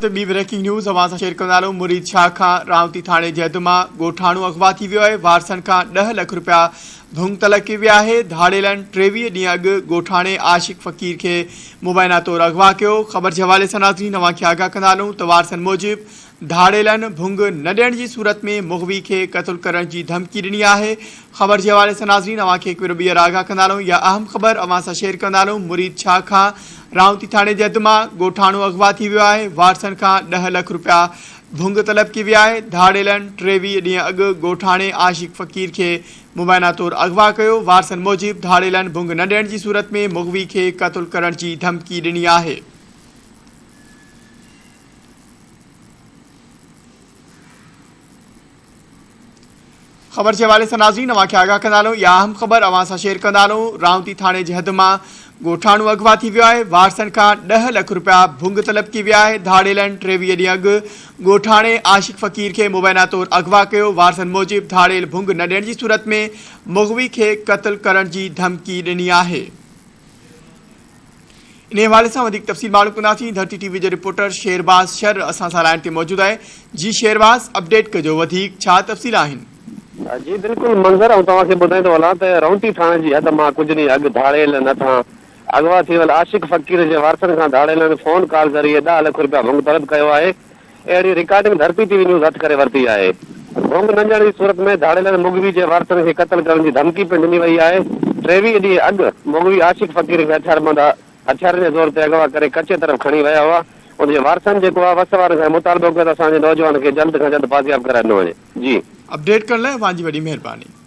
ته ٻي breaking news اوهان سان شيئر ڪندا هلون مريد شاهه کان رائونتي ٿاڻي جي حد مان ڳوٺاڻو اغوا ٿي ويو آهي وارثن کان ڏهه لک رپيا ڀنگ طلب ڪئي وئي آهي ڌاڙيلن 23 ڏينهن اڳ ڳوٺاڻي عاشق فقير کي مبينا طور اغوا ڪيو خبر جي حوالي سان ناظرين اوهان کي آگاهه ڪندا هلون ته وارثن موجب ڌاڙيلن ڀنگ نه ڏيڻ جي صورت ۾ مغوي کي قتل ڪرڻ جي ڌمڪي ڏني آهي. خبر جي حوالي سان ناظرين اوهان کي هڪ ڀيرو ٻيهر آگاهه ڪندا هلون اها اهم خبر اوهان سان شيئر ڪندا هلون مريد شاهه کان رائونتي ٿاڻي جي حد مان ڳوٺاڻو اغوا ٿي ويو آهي وارثن کان ڏهه لک رپيا ڀنگ طلب ڪئي وئي آهي ڌاڙيلن 23 ڏينهن اڳ ڳوٺاڻي عاشق فقير کي مبينا طور اغوا ڪيو وارثن موجب ڌاڙيلن ڀنگ نه ڏيڻ جي صورت ۾ مغوي کي قتل ڪرڻ جي ڌمڪي ڏني آهي. خبر جي حوالي سان ناظرين اوهان کي آگاهه ڪندا هلون اها اهم خبر اوهان سان شيئر ڪندا هلون رائونتي ٿاڻي جي حد مان ڳوٺاڻو اغوا ٿي ويو آهي وارثن کان 10 لک رپيا ڀنگ طلب ڪئي وئي آهي ڌاڙيلن 23 ڏينهن اڳ ڳوٺاڻي عاشق فقير کي مبينا طور اغوا ڪيو وارثن موجب ڌاڙيل ڀنگ نه ڏيڻ جي صورت ۾ مغوي کي قتل ڪرڻ جي ڌمڪي ڏني آهي. انهي حوالي سان وڌيڪ تفصيل معلوم ڪنداسين ڌرتي ٽي وي جو رپورٽر شيرباز شر اسان سان لائين تي موجود آهي جي شيرباز اپڊيٽ ڪجو وڌيڪ ڇا تفصيل آهن. جي بلڪل منظر آئون توهان کي ٻڌائيندو هلان ته رونٽي ٿاڻي جي حد مان ڪجهه ڏينهن اڳ ڌاڙيلن هٿان اغوا ٿي ويل عاشق فقير جي وارثن کان ڌاڙيلن فون ڪال ذريعي ڏهه لک رپيا ڀنگ طلب ڪيو آهي اهڙي رڪارڊنگ ڌرتي ٽي وي نيوز هٿ ڪري ورتي آهي. ڀونگ نه ڏيڻ جي صورت ۾ ڌاڙيلن مغوي جي وارثن کي قتل ڪرڻ جي ڌمڪي پڻ ڏني وئي آهي. 23 ڏينهن اڳ مغوي عاشق فقير کي هٿياربند هٿيارن جي زور تي اغوا ڪري ڪچي طرف کڻي ويا هئا. ان جي وارثن جيڪو آهي وس وارن کان مطالبو ڪيو ته اسان جي نوجوان کي جلد کان جلد بازياب ڪرائي ڏنو وڃي. جي. اپڊيٽ ڪرڻ لاء اوهان جي وڏي مهرباني.